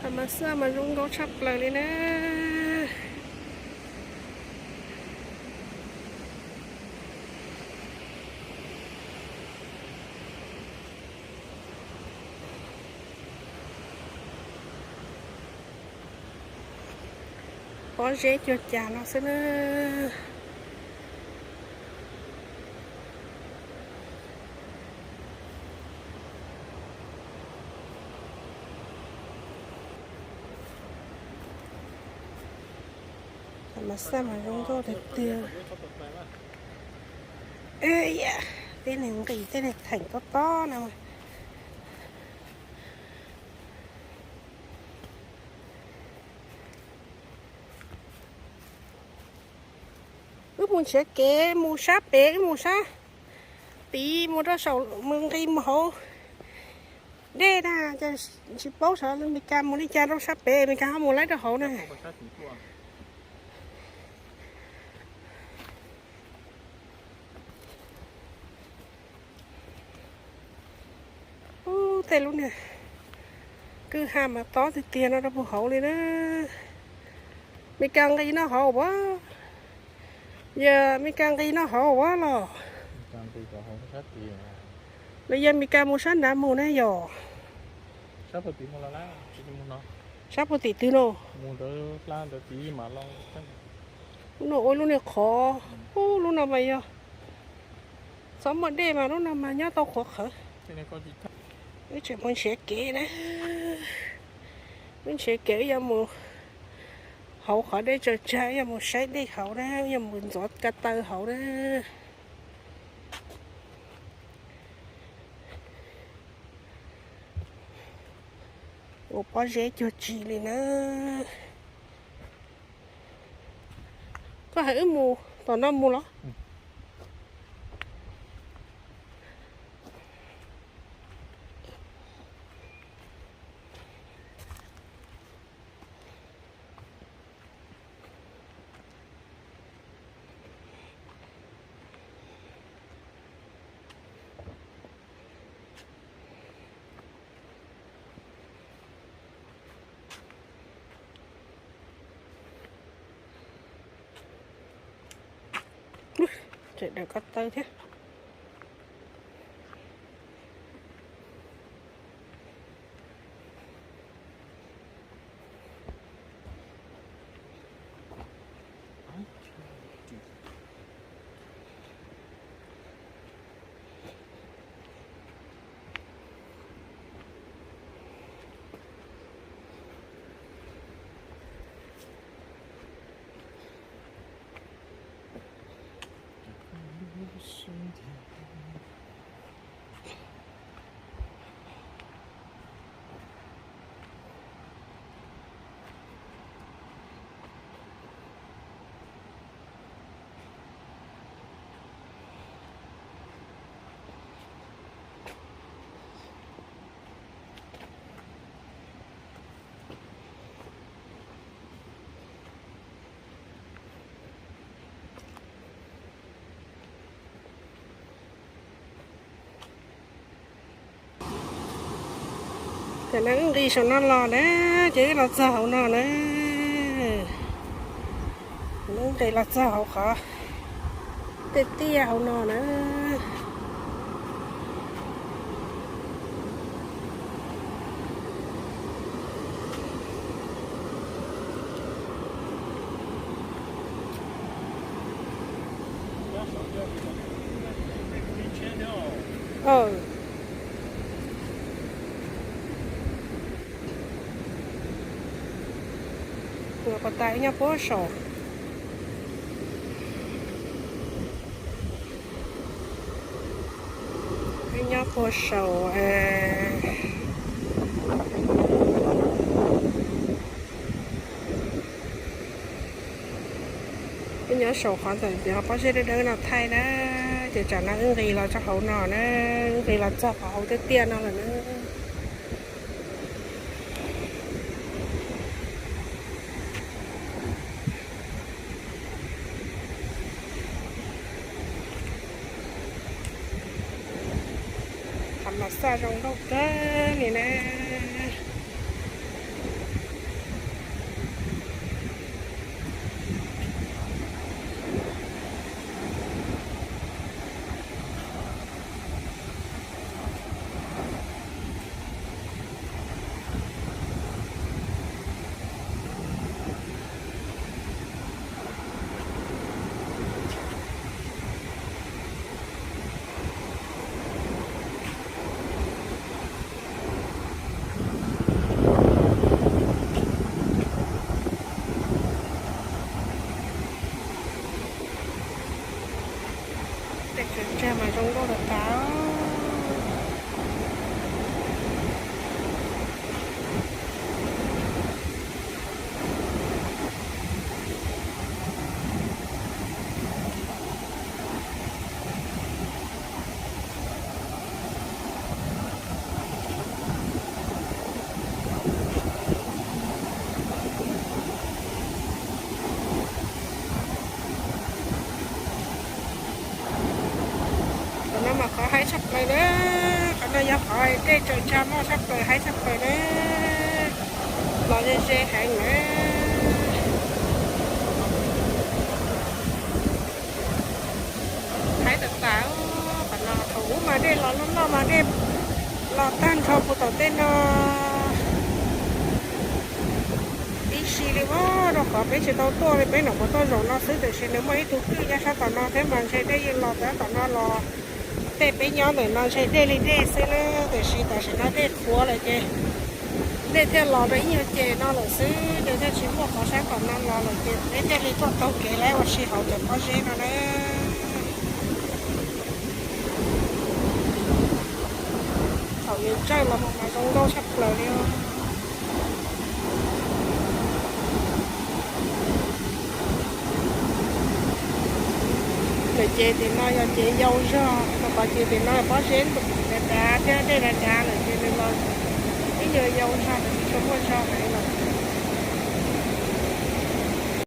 Mas xaj mas zoo nkauj tshaj plaws li na. Pob zeb cuag cas no xwb na. Mas xaj mas zoo nkauj tiag tiag. Tej neeg nqis tej neeg theem tob tob no. Wb mus nrhiav kev mus sab pem, wb mus sab tid mus rau saum, mus nqis mus hauv dej na, ces tsis paub xyov Mes Kas mus li cas rau sab pem, Mes Kas ho mus laib rau hauv na. Ub, tej lub niag kwj ha mas tob tiag tiag no rau puag hauv li na. Mes Kas nqis no hauv as? Yog Mes Kas nqis no hauv as los? Los yog Mes Kas mus sab nrad mus ne yom? Sab puag tim twg no? Lub no ua lub niag qhov, ub, lub no mas yog txhob muaj dej mas lub no mas nyob tau qhuav qhawv. Wb tseem mus nrhiav kev na. Wb nrhiav kev wb yuav mus hauv qhov dej tsaws tsag, wb yuav mus saib dej hauv na, wb yuav mus ntxov ko taw hauv na. Ua pob zeb cuag tsi li na. Koj hais wb mus tom no mus los? Tseem daws ko taw thiab. Ces no wb nqis saum no los na, ces wb los txog hauv no na. Wb nqis los txog hauv qhov tiaj tiaj hauv no na. Ua tas nyob puag saum, nyob puag saum, nyob saum qhov ntawm pob zeb dawb dawb no thaij na. Ces tsam no wb nqis los txog hauv no na, wb nqis los txog qhov hauv tiaj tiaj no lawm na. Qhov mas xaj zoo nkauj kawg li na. Yog qhov dej tsaws tsag muaj sab plaws haib sab plaws na, los ze ze heev na. Haib tas tas, qhov no thaum ub mas dej los loj loj mas dej los tag nrho puag tom tej no tib si li as, rau qhov peb tsis tau tuaj li, peb nyuam qhuav tuaj zaum no xwb, tiam sis nws muaj ib tug kwj nyob sab tom no thiab mas ntshe dej yeej los txog tom no los. Tej peb nyob ntawm no ntshe dej li dej xwb na, tiam sis tam sim no dej qhuav lawm ces dej thiaj los rau ib nyuag ces no lawm xwb, ces thiaj tsis muaj qhov sab tom no los lawm ces peb thiaj li tuaj taug kev lawm ua si hauv cov pob zeb no na. Thaum nws txawj los mus mas zoo nkauj tshaj plaws li os. Lawm ces tim no yog ces yau zog, rau qhov ces tim no pob zeb ntuj dav dav thiab dej dav dav lawm ces nws los ib nyuag yau zog, nws tsis tshua muaj zog heev lawm.